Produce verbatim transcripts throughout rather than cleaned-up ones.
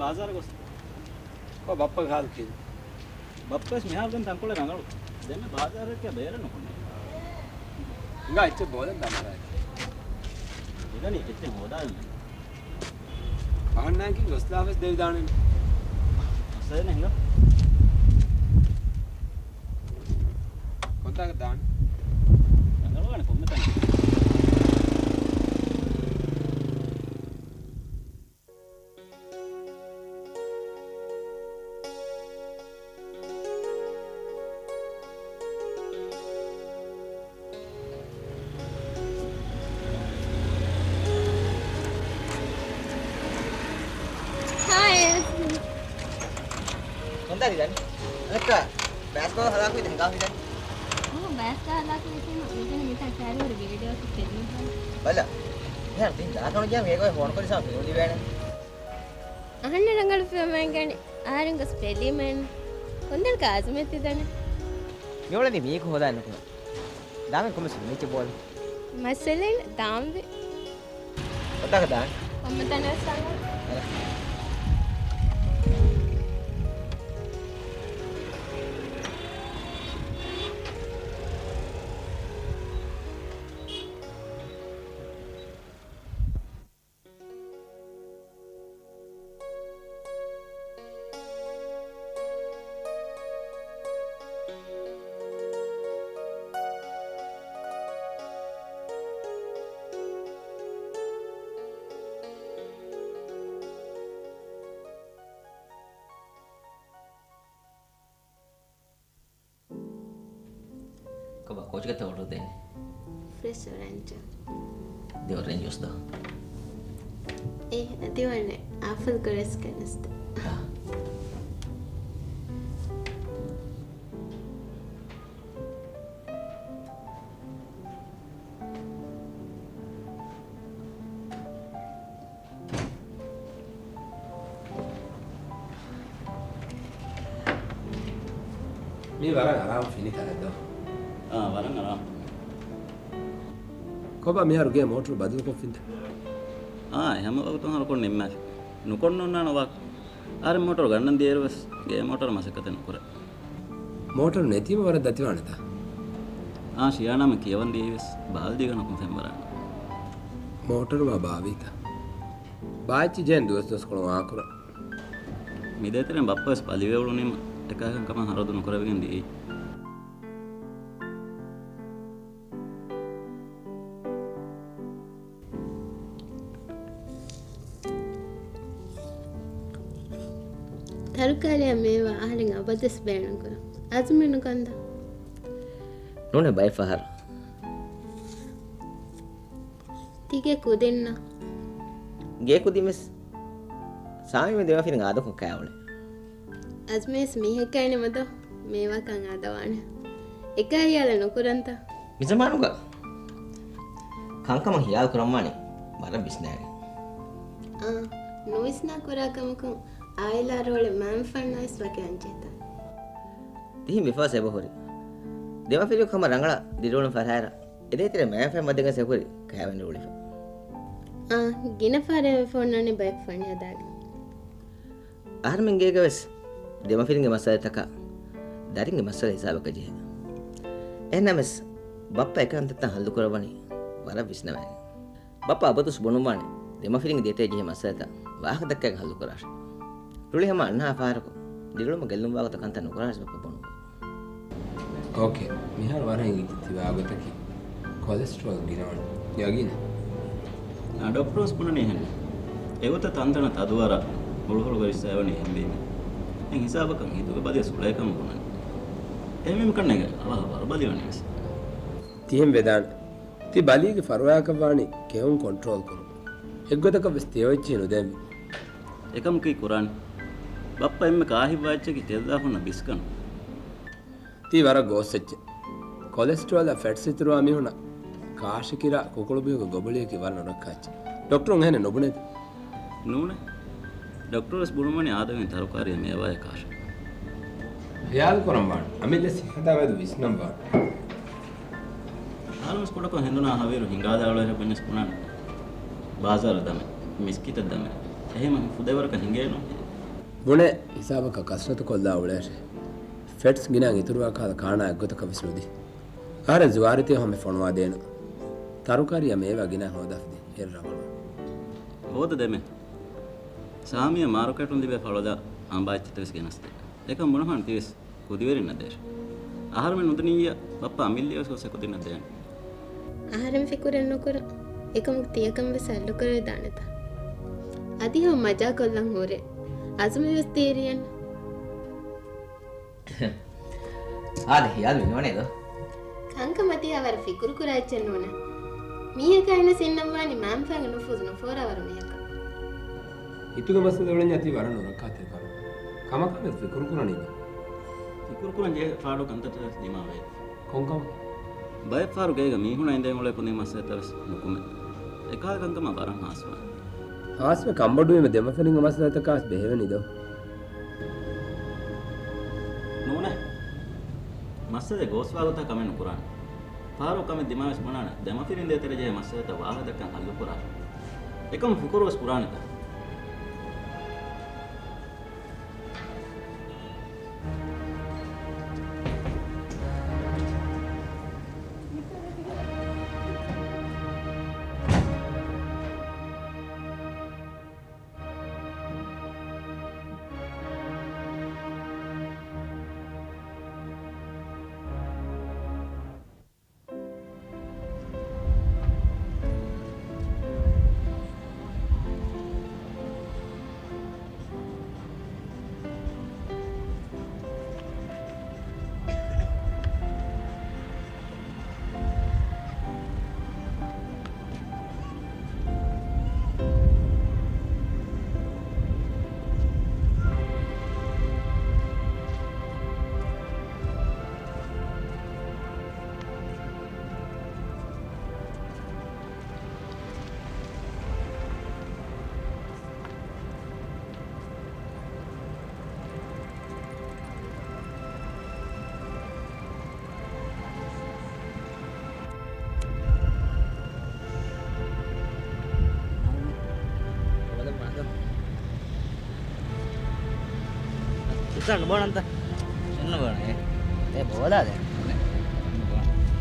ބާޒާރަށް ގޮސް. ކޮ ބައްޕަގެ ހާލު ކީއްވެ؟ ބައްޕަވެސް މިހާރު ދެން ތަންކޮޅެއް ރަނގަޅު. ދެންމެ ބާޒާރަކަށް ބޭރަށް ނުކުންނޭ. ހިނގާ އެއްޗެއް ބޯލަން ދާ މަރާ. ހިނގަނީ އެއްޗެއް ހޯދާލަން. އަހަންނާއެކީ ގޮސްލާފަސް ދެވިދާނެ. އަސަލެއް ހިނގާ. ކޮންތާކަށް ދާނެ؟ ރަނގަޅުވާނެ ކޮންމެ ތަނެއް. ހާއް. ކޮންތާ ދިދަނީ؟ އަނެއްކާ ބައިސްކޯލް ހަލާކުވި ދެން ހިނގާފަ ދިދަނީ. އޯ، ބައިސްކޯލް ހަލާކުވި ތީމަ މިތަން ކައިރި ހުރި ވީޑިއޯ ކެއް ބަލަ. ދެން ދާކަނު ގިޔަ މީގޮތް ފޯނު ކޮށް ސާ ފިލްމު ލިބޭނެ. އަހަންނަށް ރަނގަޅު ފިލްމެއް ގަނެ. އަހަރެން ގޮސް ބެލީމައެއްނު. ކޮންދަން ކާޒުމެއް ތިދަނެ. މިއުޅެނީ މީކު ހޯދާ ނުކުމެ. ދާމެ ކޮމެސް މިނިއްޗެއް ބޯލި. މައްސަލައިން ދާންވީ. ކޮންތާކަށް ދާން؟ ކޮންމެ ތަނެއް ވެސް ދާން. އަރަ. ކޮބާ ކޯޗުގަތަ އޮޑަރު ދޭނެ؟ ފްރެޝް އޮރެންޖް. ދެ އޮރެންޖް ޖޫސް ދޯ. އޭ، ދެ އޮރެންޖް. އާފަލް ކޮރެސް ކަނެސް ދޯ. އާ. މީ ވަރަށް އަރާމު ފިނި ތަނެއް ދޯ. އާ، ވަރަށް އަރާމު. ކޮބާ މިހާރު ގޭ މޯޓަރު ބަދަލުކޮށްފިންތަ؟ އާ، އެ ހަމަ ވަގުތު ހަރުކޮށް ނިންމާފި. ނުކޮށް ނޯންނާނެ ވާ. އަހަރެން މޯޓަރު ގަންނަން ދިޔައިރު ވެސް ގޭ މޯޓަރު މަސައްކަތެއް ނުކުރޭ. މޯޓަރު ނެތީމަ ވަރަށް ދަތިވާނެތާ؟ އާ، ޝިޔާނާމެ ކިޔަވަން ދިޔައީ ވެސް ބާލްދީގަ ނުކުން ފެންވަރާނެ. މޯޓަރު މާ ބާވީތަ؟ ބާއްޗި ޖޭން ދުވަސް ދުވަސްކޮޅު އާކުރަ. މި ދޭތެރެން ބައްޕަވެސް ބަލިވެ އުޅުނީމަ އެކަހަކަށް ކަމަށް ހަރަދު ނުކުރެވިގެން ދިޔައީ. ތަރުކާރީއާ މޭވާ އަހަރެން އަބަދުވެސް ބޭނުންކުރަން. އަޒުމީ ނުކަންތަ؟ ނޫނޭ ބައެއް ފަހަރު. ތިގެ ކުދިންނަށް. ގޭ ކުދިން ވެސް. ސާމީމެ ދެމަފިރިން އާދަކޮށް ކާ އުޅެ. އަޒުމީސް މީހެއްކައިނެ މަދޯ މޭވާކަން އާދަވާނެ. އެކާ ހިޔާލަށް ނުކުރަންތަ؟ މިޒަމާނުގަ ކަންކަމަށް ހިޔާލު ކުރަންވާނީ ވަރަށް ވިސްނާގެން. އާ، ނުވިސްނާ ކުރާ ކަމަކުން އާއިލާ ރޯޅެއް މައިންފަންނަށް ވެސް ވަކިވަންޖެހޭތާ. ތިހިން މިފަހަސް އެބަހުރި. ދެމަފިރިއަކު ހަމަ ރަނގަޅަށް ދިރިއުޅުން ފަށާއިރަށް އެދޭތެރޭ މައިންފަން މައްދެން ވެސް އެބަހުރި ކައިވެނި އުޅިފަ. އާ، ގިނަ ފަހަރެއް ވެފަ އޮންނާނެ ބަޔަކު ފަނި ހަދާގެން. އަހަރެމެން ގޭގަ ވެސް ދެމަފިރިންގެ މައްސަލަތަކާ ދަރިންގެ މައްސަލަ ހިސާބަކަށް ޖެހޭ. އެހެންނަމަވެސް، ބައްޕަ އެކަންތައްތައް ހައްލުކުރައްވަނީ ވަރަށް ވިސްނަވައިގެން. ބައްޕަ އަބަދުވެސް ބުނުއްވާނެ، ދެމަފިރިންގެ ދޭތެރޭ ޖެހޭ މައްސަލަތައް ވާހަކަދައްކައިގެން ހައްލުކުރާށޭ. ރުޅި ހަމަ އަންނަހާ ފަހަރަކު ދިރިއުޅުމަށް ގެއްލުންވާ ގޮތަށް ކަންތައް ނުކުރާށޭ ބައްޕަ ބުނުއްވާ. އޯކޭ، މިހާރު ވަރަށް އެނގިއްޖެ ތި ވާގޮތަކީ. ކޮލެސްޓްރޯލް ގިނަވަން. ޔަގީން. އާ، ޑޮކްޓަރުވެސް ބުނަނީ އެހެން. އެގޮތަށް ތަންތަނަށް ތަދުވަރަށް ހުޅުހުޅު ވެރިއްސާވަނީ އެހެންވީމަ. އެހެން ހިސާބަކަށް ހިތުގެ ބަލިވެސް އުޅޭކަމަށް ބުނަނީ. އެހެންވީމަ ކަންނޭނގެ އަވަހަށް ވަރުބަލިވަނީވެސް. ތިހެން ވެދާނެ. ތި ބަލީގެ ފަރުވާއަކަށްވާނީ ކެއުން ކޮންޓްރޯލް ކުރުން. އެއްގޮތަކަށްވެސް ތިޔަ އޮތްޗިހި ނުދޭންވީ. އެކަމަކީ ކުރާނީ. ބައްޕަ އެންމެ ކާހިތްވާ އެއްޗަކީ ތެދުދާ ހުންނަ ބިސްކަން. ތީ ވަރަށް ގޯސް އެއްޗެއް. ކޮލެސްޓްރޯލްއާ ފެޓްސް އިތުރުވާ މީހުންނަށް ކާށި ކިރާ ކުކުޅުބިހުގެ ގޮބުޅިއަކީ ވަރަށް ނުރައްކާ އެއްޗެއް. ޑޮކްޓަރުން އެހެނެއް ނުބުނެދީ. ނޫނޭ. ޑޮކްޓަރުވެސް ބުނުމަނީ އާދަވެން ތަރުކާރީއާ މޭވާއާ ކާށޭ. ޚިޔާލު ކުރަން ވާނެ. އަމިއްލަ ސިއްހަތާ މެދު ވިސްނަން ވާނެ. އަހަރުވެސް ކުޑަކޮށް ހެނދުނާ ހަވީރު ހިނގާދާ އުޅޭ ބުންޏަސް ބުނާނެ. ބާޒާރަށް ދަމެ، މިސްކިތަށް ދަމެ. އެހެމަ ފުދޭވަރަކަށް ހިނގޭނު. ބުނެ ހިސާބަކަށް ކަސްރަތު ކޮށްލާ އުޅޭށޭ. ފެޓްސް ގިނައިން އިތުރުވާ ކަހަލަ ކާނާ އެއްގޮތަކަށް ވެސް ނުދީ. އަހަރެން ޒުވާރިތި ހަމަ ފޮނުވާ ދޭނަން. ތަރުކާރީއާ މޭވާ ގިނައިން ހޯދާފަ ދީ. އޭރު ރަނގަޅު. ހޯދަ ދެމެ. ސާމިޔާ މާރުކޭޓުން ލިބޭ ފަޅުލާ އަނބާ އެއްޗިތައް ވެސް ގެނަސްދޭ. އެކަން ބުނަފާނެ ތިވެސް ކުދިވެރިންނަށް ދޭށޭ. އަހަރުމެން ނުދިނިއްޔާ ބައްޕަ އަމިއްލައަށް ވެސް ގޮސް އެކުދިންނަށް ދޭނެ. އަހަރެން ފިކުރެއް ނުކުރަން. އެކަމަކު ތިޔަކަން ވެސް ހައްލުކުރެވިދާނެތަ؟ އަދި ހަމަ މަޖާކޮށްލަން ހުރޭ. އަޒުމީ ވެސް ތީރިއެއްނު. އާދެ، ހިޔާލު ނުވަނޭ ދޯ. ކަންކަމަށް ތިޔާ ވަރަށް ފިކުރު ކުރާ އެއްޗެއް ނޫނޭ. މީހަކާ އިނަސް އިންނަންވާނީ މާމްފާގެ ނުފޫޒު ނުފޯރާވަރު މީހަކަށް. ހިތުގެ މައްސަލަ އުޅެންޏާ ތީ ވަރަށް ނުރައްކާތެރި ކަމެއް. ކަމަކާ ވެސް ފިކުރު ކުރަނީ ދޯ. ފިކުރު ކުރަން ޖެހޭ ފާޑު ކަންތައްތައް ވެސް ދިމާވޭ. ކޮންކަމަކަށް؟ ބައެއްފަހަރު ގޭގަ މީހުނާ އިނދެގެން އުޅޭ ކުދިން މައްސަލަތައް ވެސް ނުކުމެ. އެކަހަލަ ކަންކަމަށް ވަރަށް ހާސްވާނެ. ހާސްވެ ކަންބޮޑުވީމަ ދެމަފިރިންގެ މައްސަލަތަކާ ވެސް ބެހެވެނީ ދޯ. ނޫނޭ. މައްސަލަ ގޯސްވާ ގޮތަށް ކަމެއް ނުކުރާނެ. ފާރޫޤް ކަމެއް ދިމާވެސް ބުނާނެ. ދެމަފިރިން ދޭތެރޭ ޖެހޭ މައްސަލަތައް ވާހަކަ ދައްކަން ހައްލު ކުރާ. އެކަމަށް ފިކުރު ވެސް ކުރާނެތަ؟ އިސާން ނުބޯނަންތަ؟ އެންނަ ބޯނަ އެ. އެ ބޯލާދެ.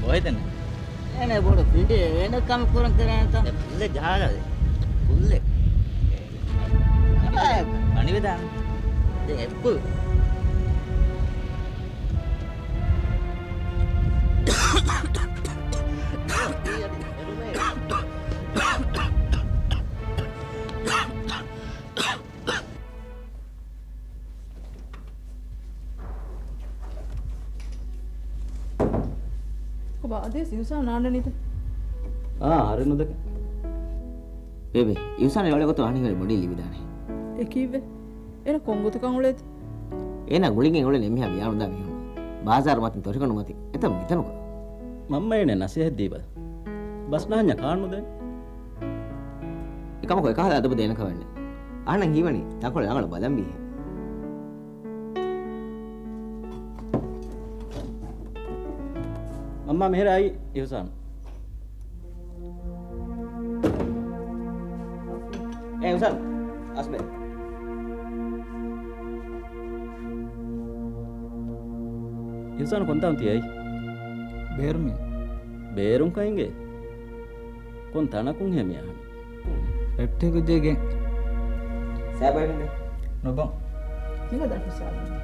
ބޯހިތެން. އޭނަ ބޮޑު ފިނޑި އޭނަ ކަމެއް ކުރަން ތެރޭނެތަ؟ އެ ފުއްލެ ޖަހާލާދެ. ފުއްލެ. އަނިވެދާ. ދެ އެއްކު. ކޮބާ އަދިވެސް އިހުސާން ނާންނަނީތަ؟ އާ، އަހަރެން ނުދެކެ. ބޭބެ، އިހުސާން އެ އުޅޭ ގޮތުން އަހަނިން ހުރީ ބޮޑީ ލިބިދާނެ. އެކީއްވެ؟ އޭނަ ކޮން ގޮތަކަށް އުޅޭތަ؟ އޭނަ ގުޅިގެން އުޅެނީ އެންމެހާ ވިޔާނުދާ މީހުން. ބާޒާރު މަތިން ތޮށިގަނޑު މަތި އެތަން މިތަނުގަ. މަންމަ އޭނަ ނަސޭހަތް ދީބަ. ބަސް ނަހަންޏާ ކާނުދޭން. އެކަމަކު އެކަހަލަ އަދަބު ދޭނެ ކަމެއް ނެތް. އަހަންނަށް ހީވަނީ ތަންކޮޅެއް ރަނގަޅަށް ބަލަންވީ. މަންމާ މިހިރަ އައީ އިހުސާން. އޭ އިހުސާން، އަސްބެ. އިހުސާން ކޮންތާން ތި އައީ؟ ބޭރުމެއް. ބޭރުން ކައިނގެ؟ ކޮން ތަނަކުން ހޭ މި އަހަނީ؟ ރައްޓެހި ކުއްޖެއްގެ. ސާބައިން ދެ. ނުބަ. މިގަ ދަށު ސާބައިން.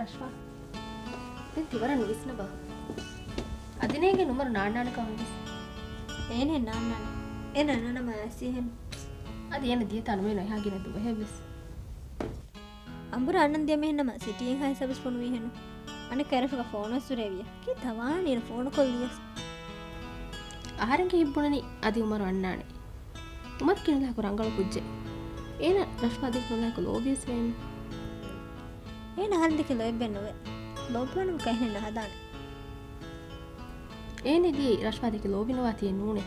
ރަޝްފާ. ދެން ތިވަރަށް ނުވިސްނަބަ؟ އަދިނޭގެ ނުމަރު ނާންނާނެ ކަމެއް ވެސް. އޭނެ ނާންނާނެ. އޭނަ ނަނަމަ އައިސީހެން. އަދި އޭނަ ދިޔަތާ ނުމޭނު އެހާ ގިނަ ދުވަހެއް ވެސް. އަނބުރާ އަންނަން ދިޔަ މީހެއްނަމަ ސިޓީއެއް ހާ ހިސާބަސް ފޮނުވީހެނު. އަނެއްކާ ރަށުގަ ފޯނުވެސް ހުރެވިޔަ. ކީއްތަ ވާނީ އޭނަ ފޯނުކޮށްލިޔަސް؟ އަހަރެންގެ ހިތް ބުނަނީ އަދި އުމަރު އަންނާނެ. އުމަރު ކިހިނެއް ލާކު ރަނގަޅު ކުއްޖެއް. އޭނަ ރަށުގަ އަދި ކިހިނެއް ލާކު ލޯބިވެސް ވޭނެ. އޭނަ އަހަރެން ދެކެ ލޯތްބެއް ނުވޭ. ލޯބިވާނަމަ ކަހެނެއް ނަހަދާނެ. އޭނަ ދީ ރަށުގަ ދެކެ ލޯބި ނުވާތީ ނޫނޭ.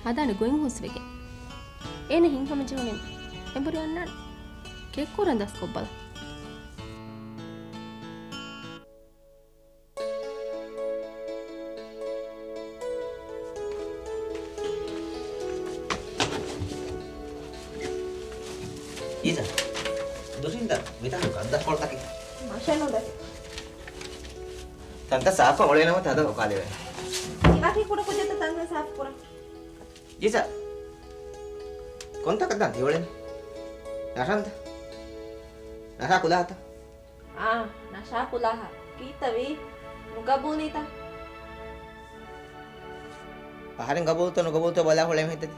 ހަދާނެ ގޮތް ހުސްވެގެން. އޭނަ ހިތްހަމަޖެހުނީ އެނބުރި އަންނާނެ. ކެއްކުރަން ދަސްކޮށްބަލަ. އީޒާ، ދުށިންތަ މިތާ ގައްދަ ކޮޅުތަކެއް؟ މަށެއް ނުދެކެ. ތަންތަން ސާފަށް އުޅޭނަމަ ތަދަ އޮކާލެވޭ. ތިވާކީ ކުޑަ ކުއްޖެއްތަ ތަންތަން ސާފު ކުރަން؟ އީޒާ، ކޮންތަކަށް ދާން ތިއުޅެނީ؟ ނަށަންތަ؟ ނަށާ ކުލާހަތަ؟ އާ، ނަށާ ކުލާހަ. ކީއްތަ ވީ؟ ނުގަބޫލީތަ؟ އަހަރެން ގަބޫލުތަ ނުގަބޫލުތަ ބަލާ ހުޅޭ މިހިތަދި.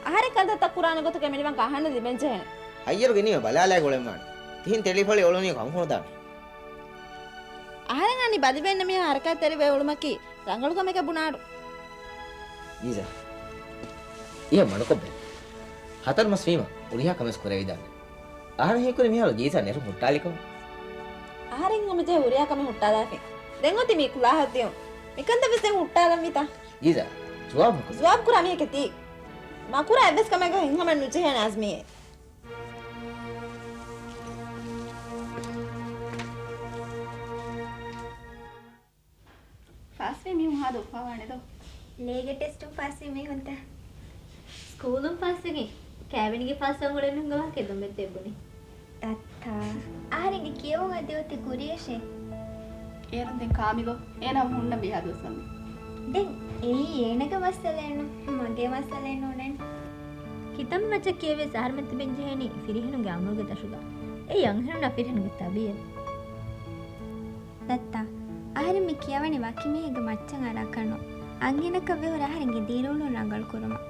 އަހަރެން ކަންތައްތައް ކުރާނެ ގޮތުގެ މިނިވަންކަ އަހަންނަށް ލިބެން ޖެހޭނެ. ހައްޔަރުގެ ނިޔަ ބަލާލާ ގުޅެންވާނެ. ތިހިން ތެޅިފޮޅި އޮޅުނީ ކަން ހުނުދާނެ. އަހަރެން އަންނި ބަލިވެންނަ މިހާ ހަރަކާތްތެރިވެ އުޅުމަކީ ރަނގަޅު ކަމެކޭ ބުނާއިރު. ޖީޒާ، އިހަށް މަޑުކޮށްބެ. ހަތަރު މަސް ވީމަ ހުރިހާ ކަމެއް ކުރެވިދާނެ. އަހަރެން ހީކުރީ މިހާރު ޖީޒާ ނެރުން ހުއްޓާލިކަމަށް. އަހަރެން ހަމަޖެހޭ ހުރިހާ ކަމެއް ހުއްޓާލާފިން. ދެން އޮތީ މީ ކުލާހަށް ދިޔުން. މިކަންތައް ވެސް ދެން ހުއްޓާލަން ވީތަ؟ ޖީޒާ، ޖުވާބު ނުކޮށް. ޖުވާބު ކުރާ މީހެކޭ ތީ. މަ ކުރާ އެއްވެސް ކަމެއްގަ ހިތްހަމައެއް ނުޖެހޭނެ އަޒްމީއޭ. ފާސްވި މީހުން ހާދަ އުފާވާނެ ދޯ؟ ލޭގެ ޓެސްޓުން ފާސްވި މީހުންތަ؟ ސްކޫލުން ފާސްވެގެން ކައިވެނިގެ ފާސްވާން އުޅޭ މީހުންގެ ވާހަކަ ދޮންބެއް ދެއްވުނީ. ތައްތާ. އަހަރެންގެ ކިޔެވުން އަދި އޮތީ ކުރިޔަށޭ. އޭރުން ދެން ކާމިލޯ؟ އޭނާ ހުންނަ ބިހާ ދުވަސްވަންދެން. ދެން އެއީ އޭނަގެ މައްސަލައެއްނު، މަގޭ މައްސަލައެއް ނޫނޭ. ކިތަންމެ މައްޗަށް ކިޔެވިޔަސް އަހަރުމެން ތިބެން ޖެހޭނީ ފިރިހެނުންގެ އަމުރުގެ ދަށުގަ. އެއީ އަންހެނުންނާ ފިރިހެނުންގެ ތަބީއަތް. ތައްތާ، އަހަރެން މި ކިޔަވަނީ ވަކި މީހެއްގެ މައްޗަށް އަރާކަށްނު. އަންހެނަކަށް ވެ ހުރި އަހަރެންގެ ދިރިއުޅުން ރަނގަޅު ކުރުމަށް.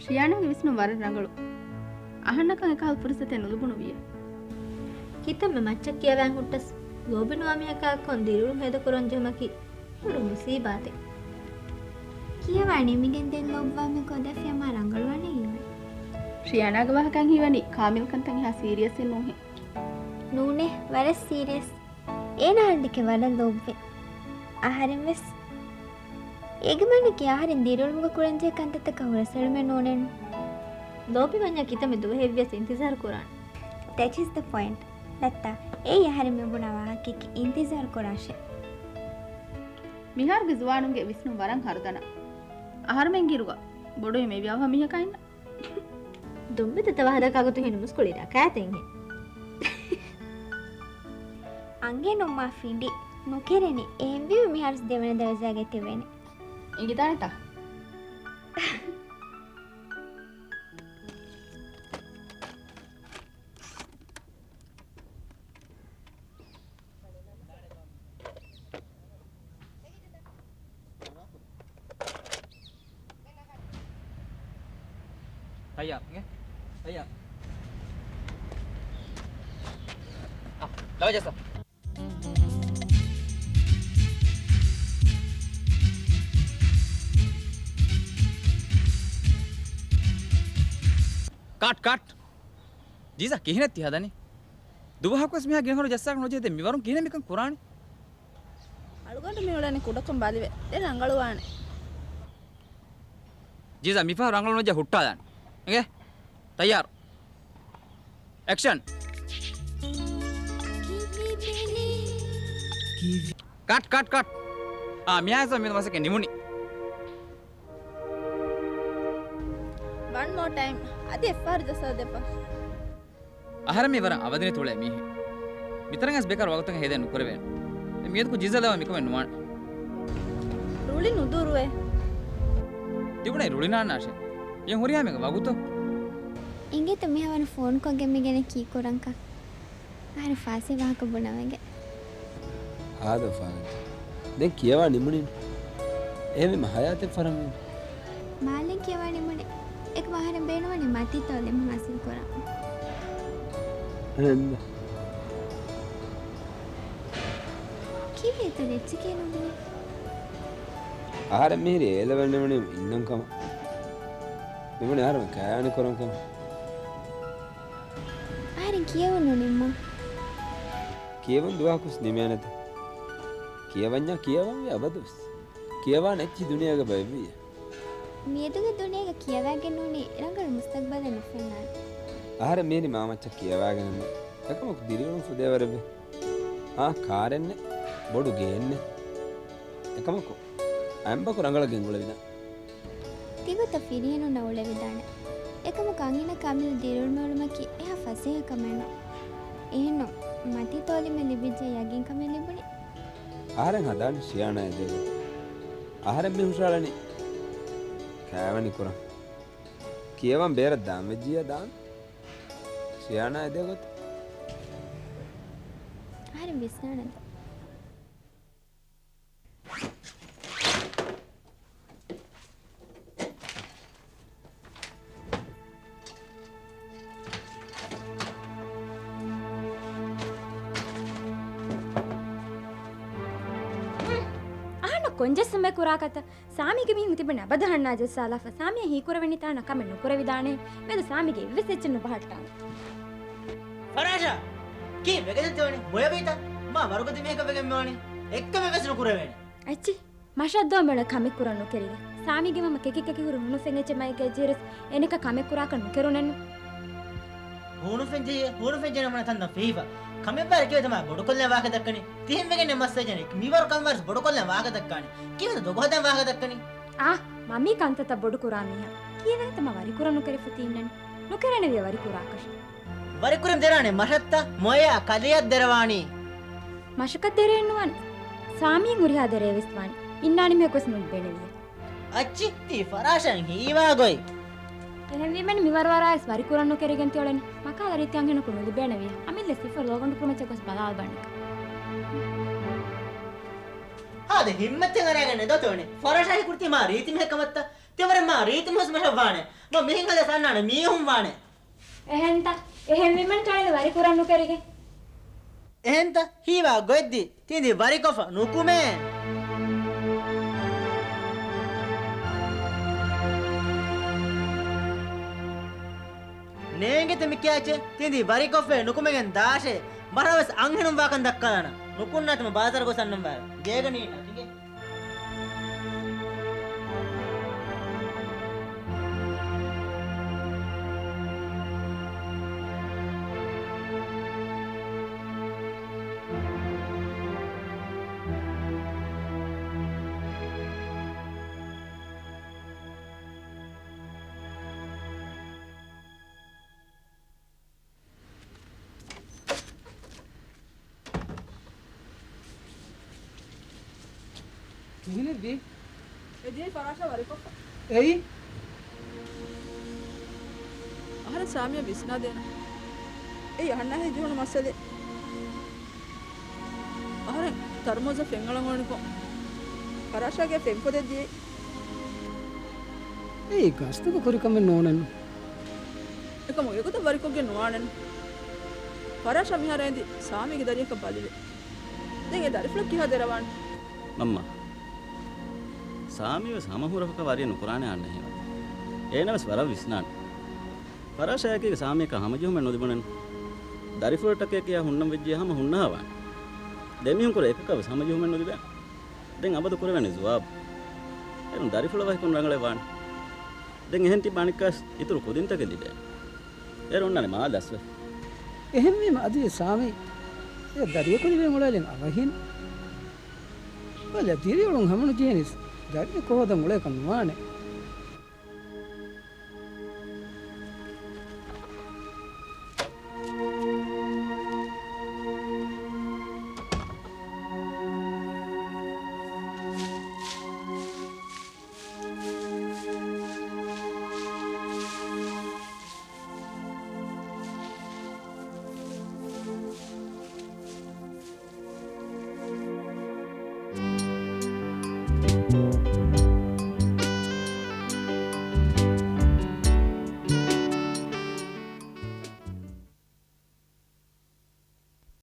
ޝިޔާނާގެ ވިސްނުން ވަރަށް ރަނގަޅު. އަހަންނަކަށް އެކަހަލަ ފުރުސަތެއް ނުލިބުނުވިއެވެ. ކިތަންމެ މައްޗަށް ކިޔަވައިން ހުއްޓަސް، ލޯބިނުވާ މީހަކާ އެއްކޮށް ދިރިއުޅުން ހޭދަކުރަން ޖެހުމަކީ ބޮޑު މުސީބާތެއް. ކިޔަވާ ނިމިގެން ދެން ލޯބިވާ މީހަކު ހަދާފިޔާ މާ ރަނގަޅުވާނެ ހީވަނީ. ޝިޔާނާގެ ވާހަކައިން ހީވަނީ ކާމިލް ކަންތައް އެހާ ސީރިއަސްއެއް ނޫންހޭ. ނޫނޭ، ވަރަށް ސީރިއަސް. އޭނަ އަހަރެން ދެކެ ވަރަށް ލޯބިވޭ. އަހަރެން ވެސް. އޭގެ މާނައަކީ އަހަރެން ދިރިއުޅުމުގަ ކުރަންޖެހޭ ކަންތައްތަކަށް ހުރަސްއެޅުމެއް ނޫނޭނު. ލޯބިވަންޏާ ކިތަންމެ ދުވަހެއްވިޔަސް އިންތިޒާރު ކުރާނެ. That is the point. ދައްތާ، އެއީ އަހަރެން މި ބުނާ ވާހަކައަކީ އިންތިޒާރު ކުރާށޭ. މިހާރުގެ ޒުވާނުންގެ ވިސްނުން ވަރަށް ހަރުދަނާ. އަހަރުމެން އިރުގަ ބޮޑުވި މި ވިޔަވަހަ މީހަކާ އިންނަ. ދޮންބެތައް ތަވާ ހަދާކާ ގޮތު ހިނި މުސްކުޅި ރަކާތެއްހެން. އަނގެނުމާ ފިނޑި ނުކެރެނީ އެހެންވީމަ މިހާރުސް ދެވަނަ ދަރަޖާގައި ތިބޭނެ. އިނގިދާނެތަ؟ ތައްޔާރު. ތައްޔާރު. އާ، ލަވަ ޖައްސަ. ކަޓް، ކަޓް. ޖީޒާ، ކިހިނެއް ތި ހަދަނީ؟ ދުވަހަކުވެސް މިހާ ގެންހަރު ޖައްސާކަށް ނުޖެހޭ، ދެން މިވަރުން ކިހިނެއް މިކަން ކުރާނީ؟ އަޅުގަނޑު މި އުޅެނީ ކުޑަކޮށް ބަލިވެ. ދެން ރަނގަޅުވާނެ. ޖީޒާ، މިފަހަރު ރަނގަޅު ނުޖެހޭ، ހުއްޓާލާނެ. އެނގޭ؟ ތައްޔާރު. އެކްޝަން. ކަޓް، ކަޓް، ކަޓް. އާ، މިހާ ހިސާބަށް މިއަދު މަސައްކަތް ނިމުނީ. One more time. އަދި އެއްފަހަރު ޖައްސާ ދެއްވާ. އަހަރެން މީ ވަރަށް އަވަދިނެތި އުޅޭ މީހެއް. މިތަނަށް އައިސް ބޭކާރު ވަގުތަކަށް ހޭދައެއް ނުކުރެވޭނެ. މިއަދަކު ޖީޒާ ލަވަ މިކަމެއް ނުވާނެ. ރުޅި ނުދުރުވޭ. ތިބުނީ ރުޅި ނާންނާށޭ. އެ ހުރިހާ މީހެއްގެ ވަގުތު. އިނގޭތަ މިހާ ވަރަށް ފޯނުކޮށްގެން މި ގެނެ ކީ ކުރަންކަން. އަހަރެން ފާސީ ވާހަކަ ބުނަވައިގެން. ހާދަ އުފާވެއްޖެ. ދެން ކިޔަވާ ނިމުނީނު. އެހެންވީމަ ހަޔާތެއް ފަރަންވީމަ. މާލެން ކިޔަވާ ނިމުނީ. އެކަމަ އަހަރެން ބޭނުންވަނީ މަތީތޯ އިލްމު ހާސިލް ކުރަން. އެން. ކީއްވެ އިތުރު އެއްޗެކޭ ނުބުނީ؟ އަހަރެން މިހިރީ އޭލެވެލް ނިމުނީ އިންނަން ކަމަށް. ނިމުނީ އަހަރެން ކާވާނި ކުރަން ކަމަށް. އަހަރެން ކިޔެވުން ނުނިންމުން. ކިޔެވުން ދުވަހަކުވެސް ނިމޭނެތަ؟ ކިޔަވަންޏާ ކިޔަވަންވީ އަބަދުވެސް. ކިޔަވާނެ އެއްޗިހި ދުނިޔޭގަ ބައެއްވިއްޔާ. މިއަދުގެ ދުނިޔޭގަ ކިޔަވާގެން ނޫނީ ރަނގަޅު މުސްތަގްބަލެއް ނުފެންނާނެ. އަހަރެން މިހިރީ މާމައްޗަށް ކިޔަވާގެނެއްނު. އެކަމަކު ދިރިއުޅުން ފުދޭވަރެއްވެ. އާ، ކާރެއްނެއް، ބޮޑު ގެއެއްނެއް. އެކަމަކު އައިންބަކު ރަނގަޅަށް ގެންގުޅެވިދާނެ. ތިގޮތަށް ފިރިހެނުންނަށް އުޅެވިދާނެ. އެކަމަކު އަންހެނަކާ މިއަދު ދިރިއުޅުމެއް އުޅުމަކީ އެހާ ފަސޭހަ ކަމެއް ނޫން. އެހެންނު، މަތީ ތައުލީމެއް ލިބިއްޖެ ޔަގީންކަމެއް ލިބުނީ. އަހަރެން ހަދާނީ ޝިޔާނާ އެދޭގޮތަށް. އަހަރެން މި ހުށަހަޅަނީ ކާވާނި ކުރަން. ކިޔަވަން ބޭރަށް ދާން ވެއްޖިއްޔާ ދާން. ޝިޔާނާ އެދޭގޮތަށް. އަހަރެން ވިސްނާނަންތަ؟ އަހަންނަށް ކޮން ޖެއްސުމެއް ކުރާކަތަ؟ ސާމީގެ މީހުން ތިބެން އަބަދު އަހަންނާ ޖައްސާލާފަ. ސާމީއަށް ހީކުރެވެނީ ތާނަ ކަމެއް ނުކުރެވިދާނެ. މިއަދު ސާމީގެ އެއްވެސް އެއްޗެއް ނުބަހައްޓާނެ. ފަރާޝާ! ކީއްވެގެންތޯނެ މޮޔަވީތަ؟ މާ ވަރުގަދަ މީހަކަށް ވެގެން މިވަނީ. އެއްކަމެއް ވެސް ނުކުރެވޭނެ. އައްޗި، މަށަށް ދޯ މެޅަ ކަމެއް ކުރަން ނުކެރިގެން. ސާމީގެ މަންމަ ކެކި ކެކި ހުރި ހޫނުފެން އެއްޗެއް މައިގައި ޖެހިރަސް އޭނަކަށް ކަމެއް ކުރާކަށް ނުކެރުނެއްނު. ހޫނުފެން ޖެހި، ހޫނުފެން ޖެހި ނަމަ ތަންތަން ފެހިފަ. ކަމެއް ވާރެ ކިޔަވަތަ މާ ބޮޑުކޮށްލަން ވާހަކަ ދައްކަނީ. ތިހެން ވެގެން މައްސަލަ ޖެހި. މިވަރު ކަމެއް ވާރެސް ބޮޑުކޮށްލަން ވާހަކަ ދައްކާނީ. ކީއްވެތަ ދޮގު ހަދަން ވާހަކަ ދައްކަނީ؟ އާ، މަ މީ ކަންތައްތައް ބޮޑު ކުރާ މީހާ. ކީއްވެތަ މަ ވަރި ކުރަން ނުކެރިފަ ތީންނަން. ނުކެރޭނެވިޔަ ވަރި ކުރާކަށެއް. ވަރިކުރަން ދެރާނެ މަށަށްތަ މޮޔަޔާ ކަލެޔަށް ދެރަވާނީ. މަށަކަށް ދެރައެއް ނުވާނެ. ސާމީން ހުރިހާ ދެރައެއް ވެސް ވާނެ. އިންނާނެ މީހަކުވެސް ނުލިބޭނެވިޔަ. އައްޗި ތީ ފަރާޝަށް ހީވާ ގޮތް. އެހެންވީމަ މިވަރު ވަރާވެސް ވަރިކުރަން ނުކެރިގެން ތިއުޅެނީ. މަކާލަ ރީތި އަންހެނަކު ނުލިބޭނެވިޔަ. އަމިއްލަ ސިފަ ލޯގަނޑު ކުރުމައްޗަށް ގޮސް ބަލާލަބަނިކަ. ހާދަ ހިންމަތެއް އަރާގެން ނެދޯތޯނެ. ފަރާޝާ ހީކުރީ ތީ މާ ރީތި މީހެއް ކަމަށްތަ؟ ތި ވަރަށް މާ ރީތި މީހުން މަށަށް ވާނެ. މަ މިހެން ހަލަ ސަންނާނެ މީހުން ވާނެ. އެހެންތަ؟ އެހެންވީމަ ޓައިލް ވަރި ކުރަން ނުކެރިގެން. އެހެންތަ؟ ހީވާ ގޮތްދީ. ތިންދީ ވަރިކޮށްފަ ނުކުމޭ. ނޭނގެތަ މި ކެއަޗެއް؟ ތިންދީ ވަރިކޮށްފައި ނުކުމެގެން ދާށޭ. މަށަށް ވެސް އަންހެނުން ވާކަން ދައްކާލާނަ. ނުކުންނާތަ މަ ބާޒާރަށް ގޮސް އަންނަން ވާ. ގޭގަ ނީންނާ ތިނގޭ. ކިހިނެއްވީ؟ އެ ދިޔައީ ފަރާޝާ ވަރިކޮށްފަ. އެއީ؟ އަހަރެން ސާމީއަށް ވިސްނާދޭނަން. އެއީ އަހަންނާހެދި ޖެހުނު މައްސަލައެއް. އަހަރެން ތަރުމޫޒަށް ފެން އަޅަން އުޅެނިކޮށް، ފަރާޝާގެ ފެންފޮދެއް ދިޔައީ. އެއީ ގަސްތުގަ ކުރި ކަމެއް ނޫނެއްނު. އެކަމު އެގޮތަށް ވަރިކޮށްގެން ނުވާނެން. ފަރާޝާ މިހާރު އެނދި ސާމީގެ ދަރިއަކަށް ބަލިވެ. ދެން އެ ދަރިފުޅަށް ކިހާ ދެރަވާނެ؟ މަންމާ، ސާމީވެސް ހަމަ ހުރަފަކަށް ވަރިއެއް ނުކުރާނެ އަންނަ ހިނގާ. އޭނަވެސް ވަރަށް ވިސްނާނެ. ފަރާޝާއެކީގަ ސާމީއަކާ ހަމަޖެހުމެއް ނުލިބުނެން. ދަރިފުޅަށްޓަކައި ކިޔާ ހުންނަން ވެއްޖިއްޔާ ހަމަ ހުންނަހާވާނެ. ދެމީހުން ކުރެ އެކަކަށްވެސް ހަމަޖެހުމެއް ނުލިބޭނެ. ދެން އަބަދު ކުރެވޭނެ ޒުވާބު. އޭރުން ދަރިފުޅަށް ވަހިކޮށް ރަނގަޅެއް ވާނެ. ދެން އެހެން ތިބާ އަނެއްކާވެސް އިތުރު ކުދިންތަކެއް ލިބޭނެ. އޭރު އޮންނާނެ މާލެ ދަސްވެ. އެހެންވީމަ އަދިވެސް ސާމީ އެ ދަރިއަކު ލިބެން އުޅޭލެން އަވަހިން. ބަލަ، ދިރިއުޅުން ހަމަނުޖެހެނީސް ދަރިއަކު ހޯދަން އުޅޭކަށް ނުވާނެ.